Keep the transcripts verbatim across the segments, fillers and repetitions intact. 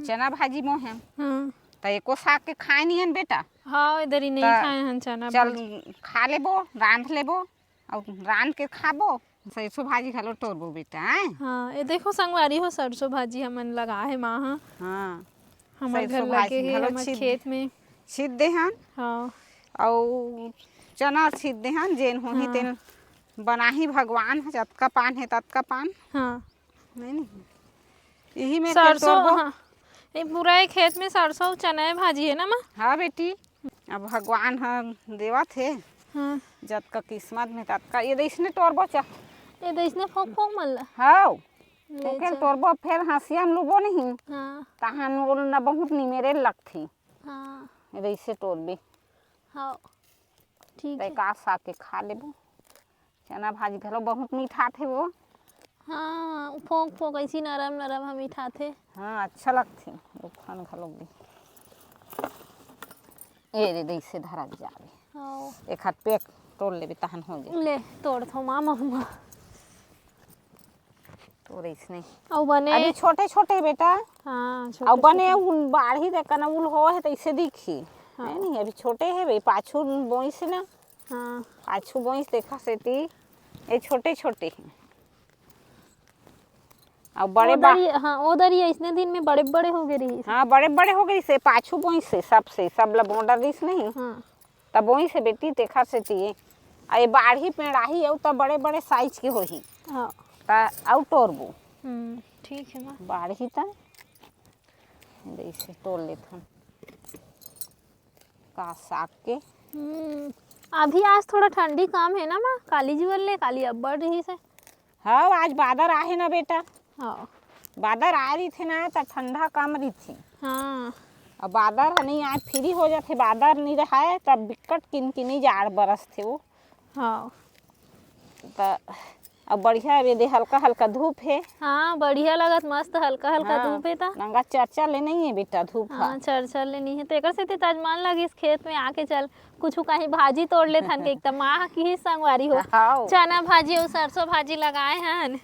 चना भाजी मोहे। हाँ। त एको साग के खाए नियन बेटा। हाँ, इधर ही नहीं त खाए हन चना चल भाजी। खा लेबो, रांध लेबो, अउ रांध के खाबो, सरसों भाजी घलो टोरबो बेटा, हैं? हाँ, ये देखो संगवारी हो, सरसों भाजी हमन लगा है माँ हा। हाँ, हमर घर सरसों लगे भाजी है, घलो हमर छीत, खेत में। छीत दे हन। हाँ। अउ चना छीत दे हन, जेन होही हाँ। तेन बनाही भगवान ह, जतका पान हे ततका पान। हाँ। नहीं, नहीं। इही में के सरसों, तोरबो। हाँ। ये पूरा ये खेत में सरसों, चना भाजी है ना माँ? हाँ बेटी, अब भगवान ह देवत हे। हाँ। जतका किस्मत में ततका। ये दे इसने तोरबो चा। ये दे इसने फोक फोक मन ला। हाँ। ले फोके ल चल। तोरबो, फेर हंसिया में लुबो नहीं। हाँ। तहान वो न बहुत निमेरे लगथे। हाँ। ये दे इसे तोरबे। हाँ। ठीक तै है। का साग के खा लेबो। चना भाजी घलो बहुत मीठाथे वो। हाँ, फोक फोक ऐसी नरम नरम ह मीठाथे। हाँ, अच्छा लगथे। रुखन घलो भी। ए रे, दइसे धरा जावे। हाँ। एक हाथ पेक तोड़ लेबे, तहन हो जाए। ले, तोड़ थो माँ महुआ। तोर इसने। अउ बने अभी छोटे छोटे हे बेटा। हाँ, छोटे अउ बने छोटे। उल बाढ़ी दे कना उल हो है, तइसे दिखी। हाँ। है नहीं, अभी छोटे हे बे, पाछू बोइस ना। हाँ। पाछू बोइस देखा सेती, ये छोटे छोटे हे। अउ बड़े ओ बा- दरी, हाँ, ओ दरी अइसने दिन में बड़े बड़े हो गए रही। हाँ, बड़े बड़े हो गए से, पाछू बोइस से, सबसे, सब ला बोंडर दिस नहीं। हाँ। तब वहीं से बेटी तेखर सेती, आ ये बाढ़ी पेड़ाही अउ तब बड़े बड़े साइज के होही। हाँ। त अउ टोरबो। हम्म, ठीक है माँ। बाढ़ी त जइसे तोड़ लेथन का साग के। हम्म, अभी आज थोड़ा ठंडी कम है ना माँ, काली जुअर ले, काली अब्बड़ रही से। हाँ, आज बादर आहे ना बेटा। हाँ। बादर आए रहिथे ना, त ठंडा कम रहिथे। हाँ। अब बादर ह नहीं आए, फ्री हो जाथे, बादर नहीं रहाय, तब बिकट किनकिनी जाड़ बरसथे वो। हाँ। त अब बढ़िया हे दे, हल्का हल्का धूप हे। हाँ, बढ़िया लगत, मस्त हल्का हल्का हाँ, धूप हे त। नंगा चरचर ले नहीं हे बेटा धूप ह। हाँ, चरचर ले नहीं हे, त एकर सेती त आज मन लगिस खेत में आके चल, कुछु कहीं भाजी तोड़ लेथन के, एक त माँ ह किहिस संगवारी हो। हाँ। चना भाजी अउ सरसों भाजी लगाए हन।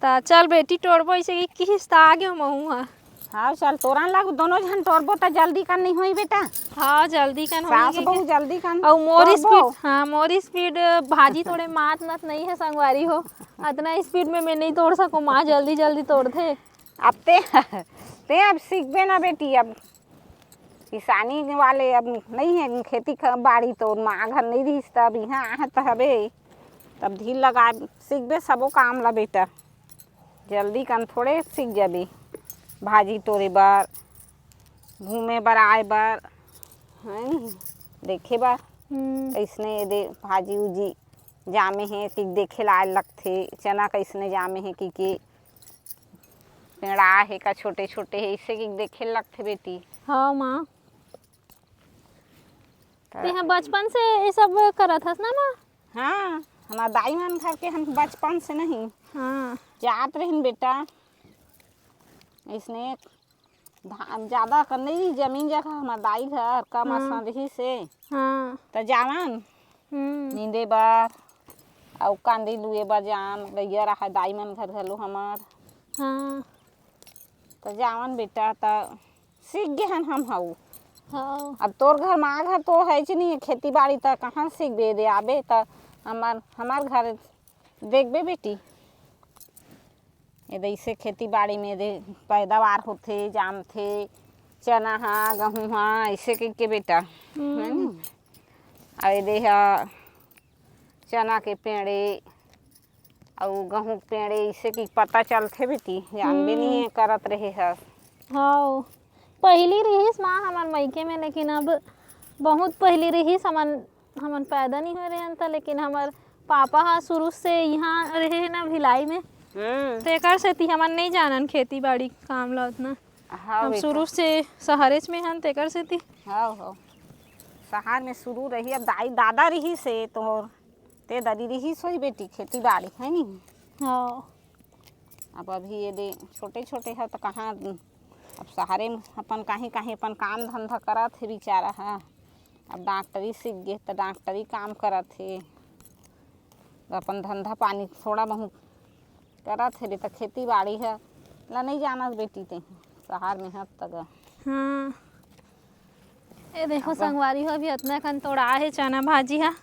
त चल बेटी, टोरबो, इसे कि किहिस त आ गेंव महूँ ह। हाँ, चल तोरन लाग, दोनों झन टोरबो त जल्दी कन नहीं होई बेटा। हाँ, जल्दी कन होई सास के बहू के। जल्दी कन अउ मोर टोरबो। स्पीड, हाँ, मोर स्पीड भाजी तोड़े मात मत नहीं है संगवारी हो। अतना स्पीड में मैं नहीं तोड़ सकूँ, माँ जल्दी जल्दी तोड़थे। अब ते, ते अब सीखबे ना बेटी, अब किसानी वाले अब नहीं है, खेती ख-, बाड़ी तो माँ घर नहीं रहिस, तब यहाँ आहे त हबे, तब धीर लगा सीखबे सबो काम ला बेटा, जल्दी कन थोड़े सीख जाबे, भाजी तोड़े बर, घूमे बर, आए बर, हैं, देखे बर। हम्म। अइसने ये दे भाजी उजी जामे हे कि देखे ला आए लगथे, चना कइसने जामे हे कि, कि पेड़ा हे का छोटे छोटे हे, इसे कि देखे लगथे बेटी। हाँ माँ। त तेहा बचपन से ये सब करत हस ना माँ? हाँ, हमार दाई मन घर के हम बचपन से नहीं हाँ। जात रहिन बेटा। इसने धान ज्यादा कर नहीं, जमीन जगह हमार दाई घर कम हाँ। असन रहिस हे। हाँ। त जावन हम्म। नींदे बर, अउ कांदी लुए बर जान, गैया रहा दाई मन घर घलो हमार। हाँ। त जावन बेटा, त सीख गे हन हम हऊ। हाँ। अब तोर घर, माँ घर तो हेच नहीं, खेती बाड़ी त कहाँ सीखबे दे, आबे त हमार, हमार घर देखबे बेटी। ये दे इसे खेती बाड़ी में दे पैदावार होथे, जामथे, चना हा, गहूँ हा, ऐसे कइके बेटा, हम्म। है नी? अउ ये दे हा चना के पेड़े, अउ गहूँ के पेड़े, इसे कि पता चलथे बेटी, जानबे हम्म। नहीं करत रहे हस। हाँ, पहिली रिहिस माँ हमर मइके में, लेकिन अब बहुत पहिली रिहिस, हमन, हमन पैदा नहीं होए रहेन त, लेकिन हमर पापा ह शुरू से इहाँ रहे हे ना भिलाई में, हम्म। तेकर सेती हमन नहीं जानन खेती बाड़ी काम ला उतना। हाँ हम बेटा। शुरू से शहरेच में हन, तेकर सेती। हाँ, हाँ। शहर में शुरू रही, अब दाई दादा रिहिस हे तोर, ते दरी रिहिस होही बेटी खेती बाड़ी, है नी? हाँ। अब अभी ये दे छोटे छोटे ह त कहाँ, अब शहरे में अपन कहीं कहीं अपन काम धंधा करत हे बेचारा ह। अब डॉक्टरी सीख गे त डॉक्टरी काम करत हे, अपन धंधा पानी थोड़ा बहुत करत हे रे, त खेती बाड़ी ह ला नहीं जानस बेटी ते। तहार मेहनत तक। हाँ। ए देखो अब संगवारी हो, अभी अतना कन तोड़ा हे चना भाजी हा,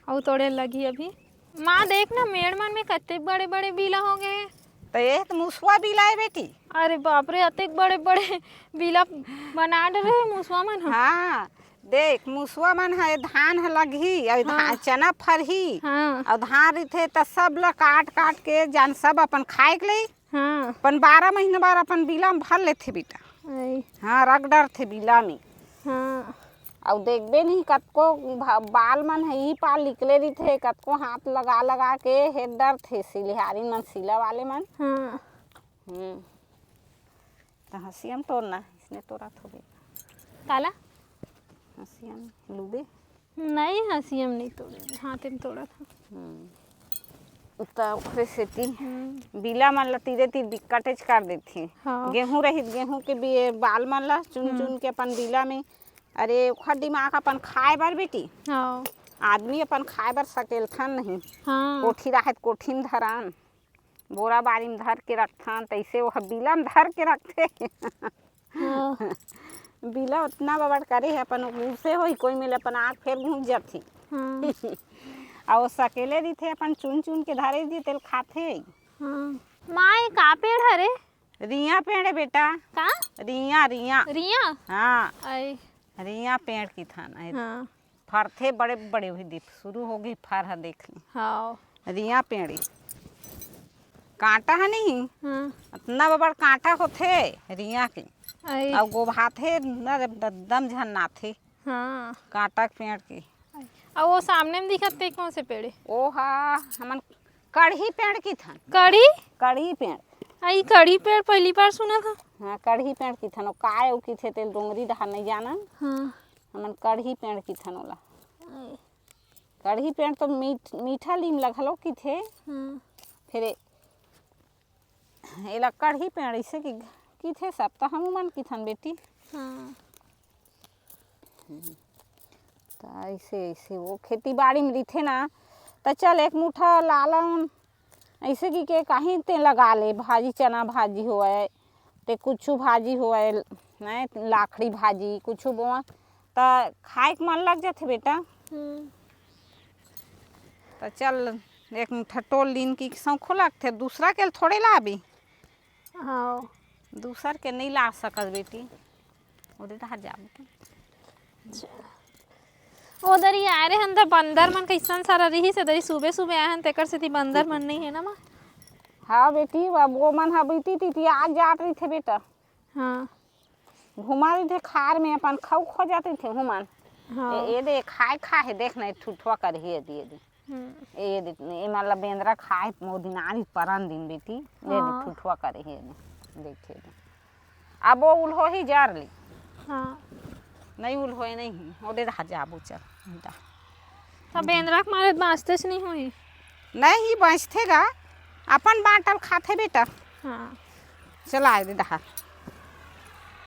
अउ तोड़े लगी अभी। माँ देख ना, मेड़ मन में कतेक बड़े-बड़े बीला हो गए। त ये तो मुसवा बीला हे बेटी। अरे बाप रे, अतेक बड़े-बड़े बीला बना डरे हे मुसवा मन ह। हाँ, देख मुसवा मन ह, धान ह लगही, अउ धा-, हाँ। चना फरही, हाँ। अउ धान रहिथे त सब ल काट काट के जान सब अपन खाए के लई। हाँ। अपन बारह महीना बार अपन बीला म भर लेथे बेटा। आई। हाँ, रख डरथे बीला में। हाँ। अउ देखबे नहीं, कतको भा-, बाल मन ह इही पार निकले रहिथे, कतको हाथ लगा लगा के हेर डरथे सिलिहारी मन, सिला वाले मन। हाँ। हम्म। त हँसिया म तोड़ना, इसने तोड़त होबे। काला? हँसिया म लूबे। नहीं, हँसिया म नहीं तोड़े, हाथे म तोड़त हँव। हम्म। त ओखरे सेती हम्म। बीला मन ल तीरे तीर बिकटेच कर देथे। हाँ। गेहूं रहित, गेहूं के बी-, बाल मन ल चुन हम्म। चुन के अपन बीला में, अरे ओखर दिमाग अपन खाए बर बेटी। हाँ। आदमी अपन खाए बर सकेलथन नहीं। हाँ। कोठी राहत कोठी म धरान, बोरा बारी म धर के रखथन, तइसे ओह बीला म धर के रखथे। हाँ। बीला ओतना बबड़ करे हे, अपन उसे होही, कोई मेर अपन आँख फेर घुस जाथे। हाँ। अउ ओ सकेले रहिथे, अपन चुन चुन के धरे रहिथे, तेल खाथे। हाँ। माँ, ये का पेड़ हरे? रिया पेड़ हे बेटा। का? रिया, रिया। रिया? हाँ। आई। रिया पेड़ किथन, आई। हाँ। फरथे बड़े बड़े होही, देख, शुरू होगे फर ह, देख ले। हाँ। रिया पेड़ हे। कांटा ह नहीं, हाँ। अतना बबड़ कांटा होथे रिया के। आई। अउ गोभाथे न, एकदम झन्नाथे। हाँ। कांटा के पेड़ के। अउ ओ सामने म दिखत ते कौन से पेड़ हे? ओ हा हमन कढ़ी पेड़ किथन। कढ़ी? कढ़ी पेड़। आ, ई कढ़ी पेड़ पहली बार सुनत हँव। हाँ, कढ़ी पेड़ किथन, ओ काय अउ किथे तेल डोंगरी डहर नहीं जानन। हाँ। हमन कढ़ी पेड़ किथन ओला। आई। कढ़ी पेड़ तो मीठ-, मीठा लीम ल घलो किथे। हाँ। फेर ए-, एला कढ़ी पेड़ अइसे कि, किथे सब, त हमू मन किथन बेटी। हाँ। त अइसे, अइसे ओ खेती बाड़ी म रहिथे ना, त चल एक मुठा लालन, अइसे कि के काहीं ते लगा ले, भाजी, चना भाजी होवय, ते कुछु भाजी होवय, नहीं, लाखड़ी भाजी, कुछु बोवन, त खाए के मन लग जाथे बेटा। हम्म। त चल, एक मुठा टोर लीन कि सौंखो लगथे, दूसरा के ल थोड़े लाबे। हाँ। दूसर के नहीं ला सकस बेटी, ओदे तहार जाबो। ओदरी आए रहे हन त बंदर मन कइसन सारा रिहिस, ओदरी सुबे सुबे आए हन, तेकर सेती बंदर मन नहीं हे ना माँ। हाँ बेटी, अब ओ मन ह बीती तीती आ जात रहिथे बेटा। हाँ। घुमा रहिथे खार में, अपन खऊ खो जात रहिथे हुमन। हाँ। ए, ए दे खाए खा हे, देख नहीं ठुठवा करही, ए दे, ए दे। हम्म। ए दे, ए मन ल बेंदरा खाए, मोर दिन आनी परन दिन बेटी, ए दे हाँ। ठुठवा करही, ए दे। देखे दे। अब ओ उल्हो ही जर ली। हाँ। नहीं उल्होए नहीं, ओदे रहा जाबो चल, जा। त बेंदरा के मारे बाँचतेच नहीं होही। नहीं, बाँचथे गा, अपन बाँटल खाथे बेटा। हाँ। चला ए दे डहर।